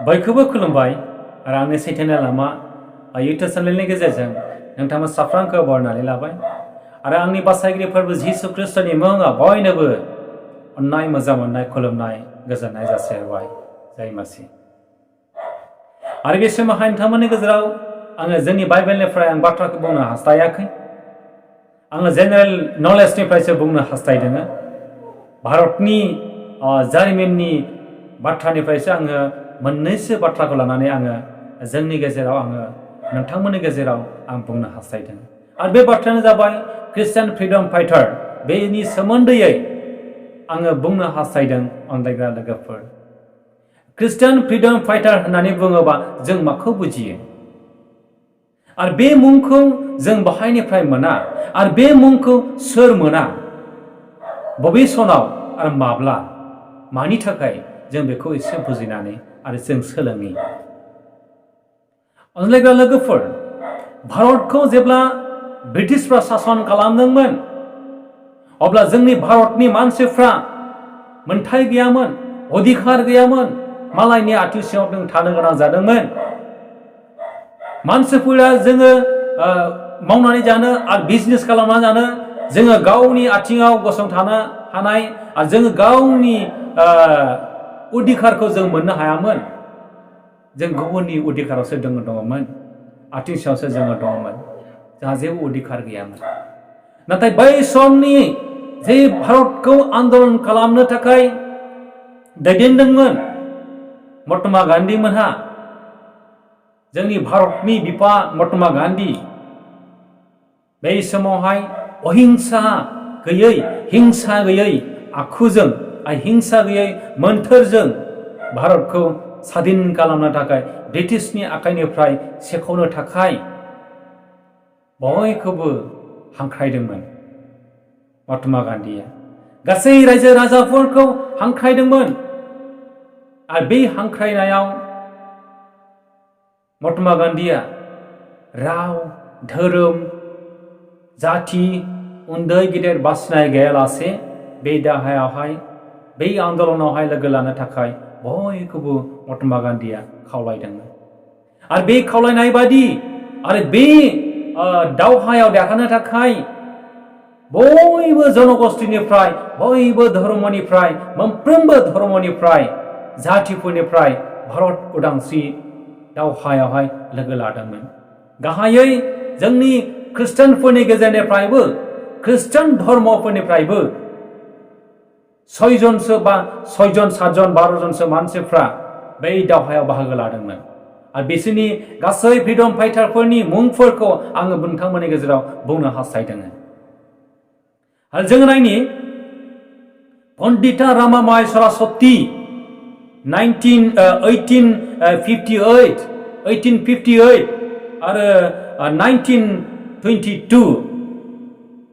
बयखौबो खुलुमबाय आरो आंनि स्वitwni लामा इउटुब चेनेलनि गेजेरजों नोंथांमोन साफ्रोमखौ बरायनानै लाबाय आरो आंनि बासायगिरि फोरबो जिसु ख्रिस्टनि मुङाव बयनोबो अननाय मोजां मोननाय खुलुमनाय गोजोननाय जासिहरबाय जय मासि आरो बे समावहाय नोंथांमोननि गेजेराव आङो जोंनि बाइबेलनिफ्राय आं बाथ्राखौ बुंनो हास्थायाखै आङो जेनेरेल नलेजनिफ्रायसो बुंनो हास्थायदों भारतनि जारिमिननि बाथ्रानिफ्रायसो आङो मोननैसो बाथ्राखौ लानानै आङो जोंनि गेजेराव आङो नोंथांमोननि गेजेराव आं बुंनो हास्थायदों आरो बे बाथ्रायानो जाबाय ख्रिस्टियान फ्रिडम फाइटार बेनि सोमोन्दैयै आङो बुंनो हास्थायदों अनलायग्रा लोगोफोर ख्रिस्टियान फ्रिडम फाइटार होननानै बुङोबा जों माखौ बुजियो आरो बे मुंखौ जों बहायनिफ्राय मोना आरो बे मुंखौ सोर मोना बबे सनाव आरो माब्ला मानि थाखाय जों बेखौ एसे बुजिनानै आरो जों सोलोङि अनलायग्रा लोगोफोर भारतखौ जेब्ला ब्रिटिशफ्रा सासन खालामदोंमोन अब्ला जोंनि भारतनि मानसिफ्रा मोनथाय गैयामोन अधिकार गैयामोन मालायनि आथिं सिङाव जों थानो गोनां जादोंमोन मानसिफोरा जोङो मावनानै जानो आरो बिजनेस खालामनानै जानो जोङो गावनि आथिङाव गसंथानो हानाय आरो जोङो गावनि अधिकारखौ जों मोननो हायामोन जों गुबुननि अधिकारावसो दङमोन आथिं सिङावसो जोङो दङमोन जोंहा जेबो अधिकार गैयामोन नाथाय बै समनि जे भारतखौ आन्दलन खालामनो थाखाय दैदेनदोंमोन महात्मा गान्धी मोनहा जोंनि भारतनि बिफा महात्मा गान्धी बै समावहाय अहिंसा गैयै आखुजों हिंसा गैयै मोन्थोरजों भारतखौ स्वाधीन खालामनो थाखाय ब्रिटिशनि आखाइनिफ्राय सेख'नो थाखाय बयखौबो हांख्रायदोंमोन महात्मा गान्धीया गासै रायजो राजाफोरखौ हांख्रायदोंमोन आरो बे हांख्रायनायाव महात्मा गान्धीया राव धोरोम जाति उन्दै गिदिर बासिनाय गैयालासे बे दाहायावहाय बे आन्दलनावहाय लोगो लानो थाखाय बयखौबो महात्मा गान्धीया खावलायदोंमोन आरो बे खावलायनाय बादि आरो बे दावहायाव देरहानो थाखाय बयबो जनगोष्ठीनिफ्राय बयबो धर्मनिफ्राय मोनफ्रोमबो धर्मनिफ्राय जातिफोरनिफ्राय भारत उदांस्रि दावहायावहाय लोगो लादोंमोन गाहायै जोंनि ख्रिस्टानफोरनि गेजेरनिफ्रायबो ख्रिस्टान धर्मफोरनिफ्रायबो 6 जनसो बा 6 जन 7 जन 12 जनसो मानसिफ्रा बै दावहायाव बाहागो लादोंमोन आरो बिसोरनि गासै फ्रिडम फाइटारफोरनि मुंफोरखौ आङो नोंथांमोननि गेजेराव बुंनो हास्थायदों आरो जोङो नायनि पन्डिता रामामाय सरस्वती 1858 आरो 1922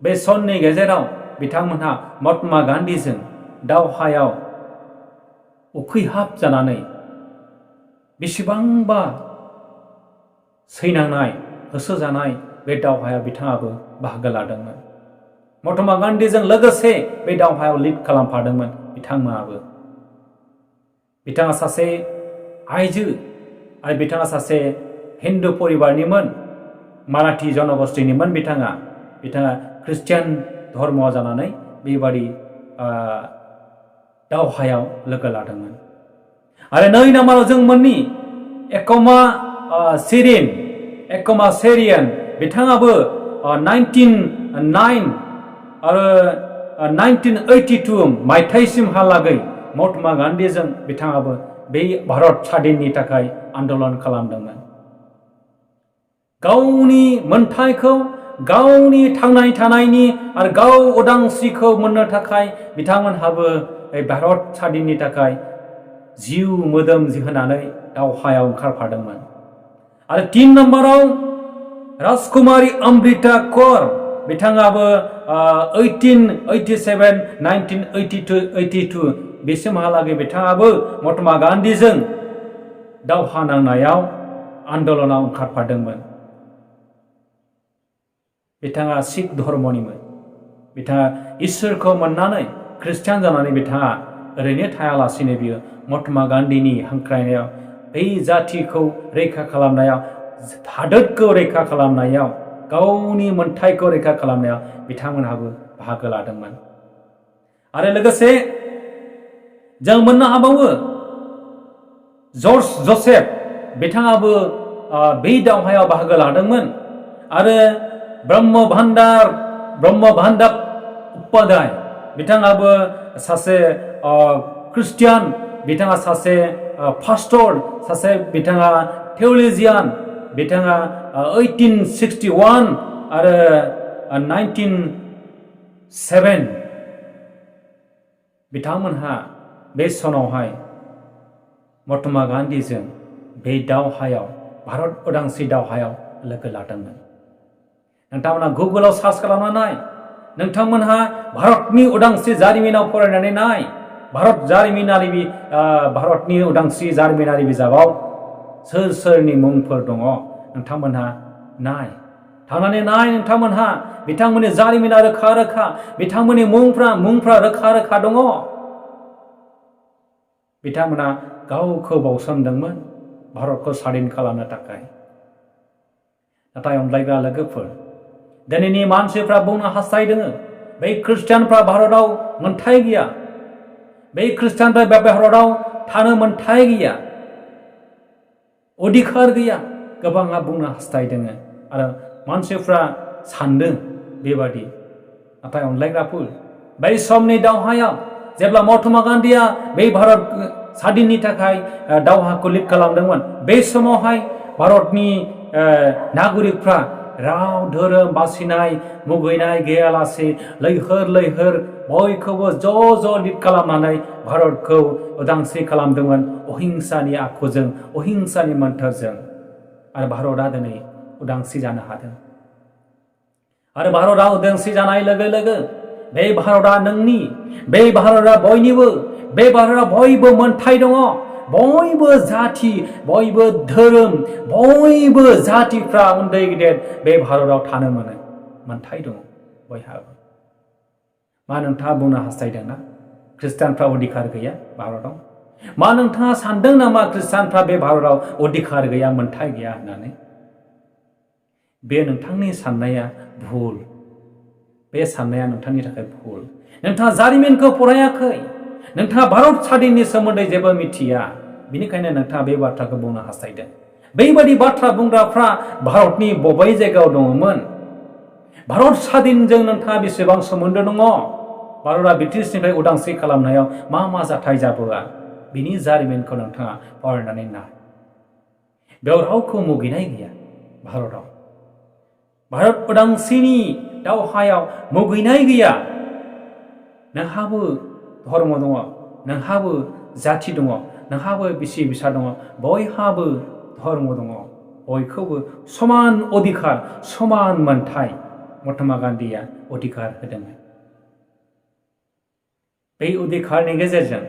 बे सननि गेजेराव बिथांमोनहा महात्मा गान्धीजों दावहायाव उखैहाब जानानै बेसेबांबा सैनांनाय होसोजानाय बे दावहायाव बिथाङाबो बाहागो लादोंमोन महात्मा गान्धीजों लोगोसे बे दावहायाव लिड खालामफादोंमोन बिथांमोनाबो बिथाङा सासे आइजो आरो बिथाङा सासे हिन्दु परिबारनिमोन माराठी जनगोष्ठीनिमोन बिथाङा ख्रिस्टियान धर्मआव जानानै बेबादि दावहायाव लोगो लादोंमोन आरो 2 नाम्बाराव जों मोननि एकमा सेरियान बिथाङाबो 1909 आरो 1982 मायथाइसिमहालागै महात्मा गान्धीजों बिथाङाबो बे भारत स्वाधीननि थाखाय आन्दलन खालामदोंमोन गावनि मोन्थायखौ गावनि थांनानै थानायनि आरो गाव उदांस्रिखौ मोननो थाखाय बिथांमोनहाबो भारत स्वाधीननि थाखाय जिउ मोदोम होनानै दावहायाव ओंखारफादोंमोन आरो 3 नम्बराव राजकुमारी अमृता कौर बिथाङाबो 1887 1982 बेसिमहालागै बिथाङाबो महात्मा गान्धीजों दावहा नांनायाव आन्दलनाव ओंखारफादोंमोन बिथाङा सिख धर्मनिमोन बिथाङा इसोरखौ मोननानै ख्रिस्टियान जानानै बिथाङा ओरैनो थायालासिनो बियो महात्मा गान्धीनि हांख्रायनायाव बै जाथिखौ रैखा खालामनायाव हादोरखौ रैखा खालामनायाव गावनि मोनथायखौ रैखा खालामनायाव बिथांमोनहाबो बाहागो लादोंमोन। आरो लोगोसे जों मोननो हाबावो जर्ज जोसेफ बिथाङाबो बै दावहायाव बाहागो लादोंमोन। आरो ब्रह्म भान्डार उपाध्याय बिथाङाबो सासे ख्रिस्टियान, बिथाङा सासे पास्टर, सासे बिथाङा थिय'लजियान, बिथाङा 1861 आरो 1907 बिथांमोनहा बे सनावहाय महात्मा गान्धीजों बे दावहायाव भारत उदांस्रि दावहायाव लोगो लादोंमोन। नोंथांमोनहा गुगोलाव सार्च खालामना नाय, नोंथांमोनहा भारतनि उदांस्रि जारिमिनाव फरायनानै नाय, भारतनि उदांस्रि जारिमिनारि बिजाबाव सोर सोरनि मुंफोर दङ नोंथांमोनहा नाय, थांनानै नाय। नोंथांमोनहा बिथांमोननि जारिमिना रोखा रोखा, बिथांमोननि मुंफ्रा रोखा रोखा दङ। बिथांमोना गावखौ बावसोमदोंमोन भारतखौ स्वाधीन खालामनो थाखाय। नाथाय अनलायग्रा लोगोफोर, दिनैनि मानसिफ्रा बुंनो हास्थायदों बै ख्रिस्टियानफ्रा भारताव मोनथाय गैया, बै ख्रिस्टियानफ्रा बे भारताव थानो मोनथाय गैया, अधिकार गैया, गोबाङा बुंनो हास्थायदों आरो मानसिफ्रा सानदों बेबादि। नाथाय अनलायग्राफोर, बै समनि दावहायाव जेब्ला महात्मा गान्धीया बै भारत स्वाधीननि थाखाय दावहाखौ लिड खालामदोंमोन, बे समावहाय भारतनि नागरिकफ्रा राव धोरोम बासिनाय मुगैनाय गैयालासे लैहोर लैहोर बयखौबो ज' लिड खालामनानै भारतखौ उदांस्रि खालामदोंमोन अहिंसानि आखुजों, अहिंसानि मोन्थोरजों। आरो भारतआ दिनै उदांस्रि जानो हादों। आरो भारतआ उदांस्रि जानाय लोगो लोगो बे भारतआ नोंनि, बे भारतआ बयनिबो, बे भारतआ बयबो मोनथाय दङ। बयबो जाथि, बयबो धोरोम, बयबो जातिफ्रा उन्दै गिदिर बे भारतआव थानो मोनो, मोनथाय दङ बयहाबो। मा नोंथाङा बुंनो हास्थायदोंना ख्रिस्टानफ्रा अधिकार गैया भारतआव? मा नोंथाङा सानदों नामा ख्रिस्टानफ्रा बे भारतआव अधिकार गैया, मोनथाय गैया होननानै? बे नोंथांनि साननाया भुल। बे साननाया नोंथांनि थाखाय भुल। नोंथाङा जारिमिनखौ फरायाखै, नोंथाङा भारत स्वाधीननि सोमोन्दै जेबो मिथिया, बेनिखायनो नोंथाङा बे बाथ्राखौ बुंनो हास्थायदों। बेबायदि बाथ्रा बुंग्राफ्रा भारतनि बबे जायगायाव दङमोन? भारत स्वाधीनजों नोंथाङा बेसेबां सोमोन्दो दङ? भारतआ ब्रिटिशनिफ्राय उदांस्रि खालामनायाव मा मा जाथाय जाबोआ? बिनि जारिमिनखौ नोंथाङा फरायनानै नाय। बेयाव रावखौ मुगैनाय गैया भारतआव। भारत उदांस्रिनि दावहायाव मुगैनाय गैया। नोंहाबो धर्म दङ, नोंहाबो जाथि दङ, नोंहाबो बिसि फिसा दङ, बयहाबो धर्म दङ, बयखौबो समान अधिकार, समान मोनथाय महात्मा गान्धीया अधिकार होदोंमोन। बे अधिकारनि गेजेरजों,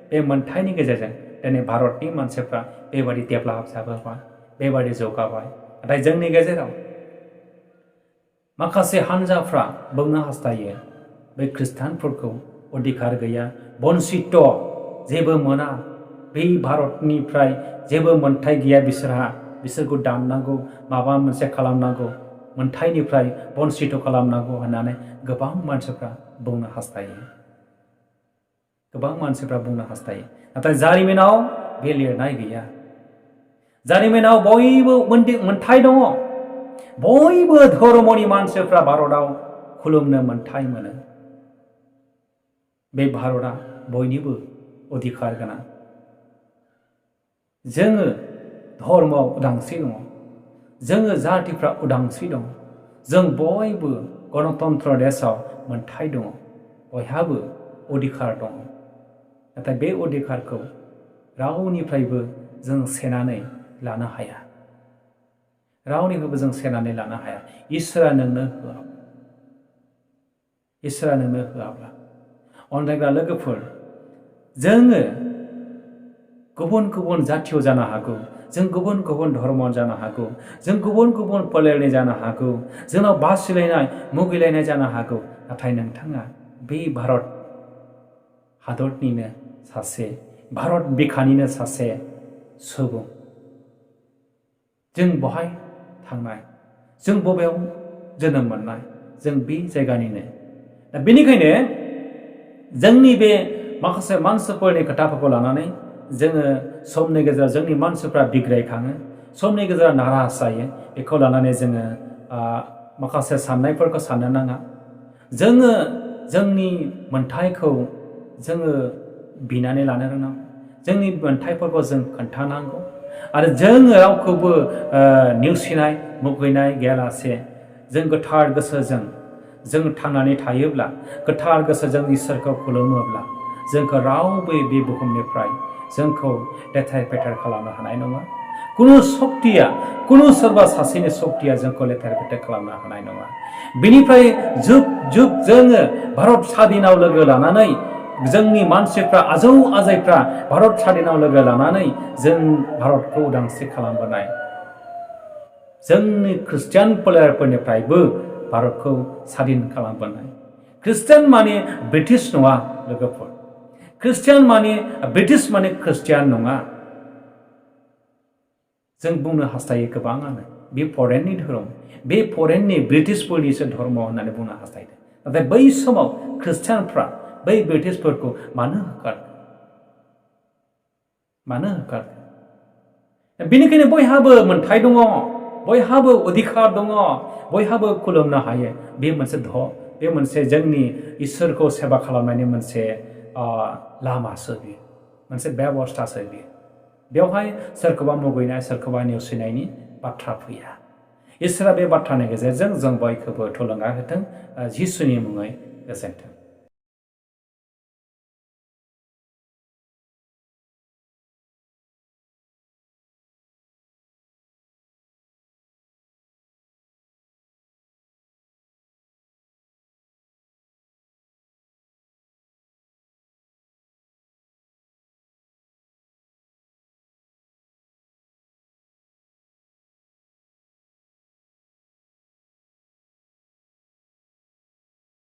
बे मोनथायनि गेजेरजों दिनै भारतनि मानसिफ्रा बेबायदि डेभेलप जाबोबाय, बेबायदि जौगाबाय। नाथाय जोंनि गेजेराव माखासे हान्जाफ्रा बुंनो हास्थायो बे ख्रिस्टानफोरखौ अधिकार गैया, बन्सित, जेबो मोना, बै भारतनिफ्राय जेबो मोनथाय गैया बिसोरहा, बिसोरखौ दाननांगौ, माबा मोनसे खालामनांगौ, मोनथायनिफ्राय बन्सित खालामनांगौ होननानै गोबां मानसिफ्रा बुंनो हास्थायो। गोबां मानसिफ्रा बुंनो हास्थायो। नाथाय जारिमिनाव बे लिरनाय गैया। जारिमिनाव बयबो मोनथाय दङ। बयबो धर्मनि मानसिफ्रा भारतआव खुलुमनो मोनथाय मोनो। बे भारतआ बयनिबो अधिकार गोनां। जोङो धर्मआव उदांस्रि दङ, जोङो जातिफ्रा उदांस्रि दङ, जों बयबो गणतन्त्र देशआव मोनथाय दङ, बयहाबो अधिकार दङ। नाथाय बे अधिकारखौ रावनिफ्रायबो जों सेनानै लानो हाया, रावनिफ्रायबो जों सेनानै लानो हाया। इसोरा नोंनो होआब्ला। अनलायग्रा लोगोफोर, जोङो गुबुन गुबुन जाथियाव जानो हागौ, जों गुबुन गुबुन धर्म जानो हागौ, जों गुबुन गुबुन फोलेरनि जानो हागौ, जोंनाव बासिलायनाय मुगैलायनाय जानो हागौ। नाथाय नोंथाङा बे भारत हादरनिनो सासे, भारत बिखानिनो सासे सुबुं जों बहाय थांनाय जों बबेयाव जोनोम मोननाय जों बे जायगानिनो दा बेनिखायनो जोंनि बे माखासे मानसिफोरनि खोथाफोरखौ लानानै जोङो समनि गेजेराव जोंनि मानसिफ्रा बिग्रायखाङो समनि गेजेराव नाराज जायो बेखौ लानानै जोङो माखासे साननायफोरखौ साननो नाङा जोङो जोंनि मोन्थायखौ जोङो बिनानै लानो रोंनांगौ जोंनि मोन्थायफोरखौ जों खोन्थानांगौ आरो जोङो रावखौबो नेवसिनाय मुगैनाय गैयालासे जों गोथार गोसोजों जों थांनानै थायोब्ला गोथार गोसोजों इसोरखौ खुलुमोब्ला जोंखौ रावबो बे बुहुमनिफ्राय जोंखौ लेथेर फेथेर खालामनो हानाय नङा कुनु सक्तिया कुनु सोरबा सासेनि सक्तिया जोंखौ लेथेर फेथेर खालामनो हानाय नङा बेनिफ्राय जुग जुग जोङो भारत स्वाधीनाव लोगो लानानै जोंनि मानसिफ्रा आजौ आजैफ्रा भारत स्वाधीनाव लोगो लानानै जों भारतखौ उदांस्रि खालामबोनाय जोंनि ख्रिस्टियान फोलेरफोरनिफ्रायबो भारतखौ स्वाधीन खालामबोनाय ख्रिस्टियान माने ब्रिटिश नङा लोगोफोर ख्रिस्टियान माने ब्रिटिश माने ख्रिस्टियान नङा जों बुंनो हास्थायो गोबाङानो बे फरेननि धोरोम बे फरेननि ब्रिटिशफोरनिसो धर्म होननानै बुंनो हास्थायदों नाथाय बै समाव ख्रिस्टियानफ्रा बै ब्रिटिशफोरखौ मानो होखारदों बेनिखायनो बयहाबो मोन्थाय दङ बयहाबो अधिकार दङ बयहाबो खुलुमनो हायो बे मोनसे जोंनि इसोरखौ सेबा खालामनायनि मोनसे लामासो बियो मोनसे बेबस्थासो बियो बेवहाय सोरखौबा मुगैनाय सोरखौबा नेवसिनायनि बाथ्रा फैया इसोरा बे बाथ्रानि गेजेरजों जों बयखौबो थुलुंगा होथों जिसुनि मुङै गोजोन्थों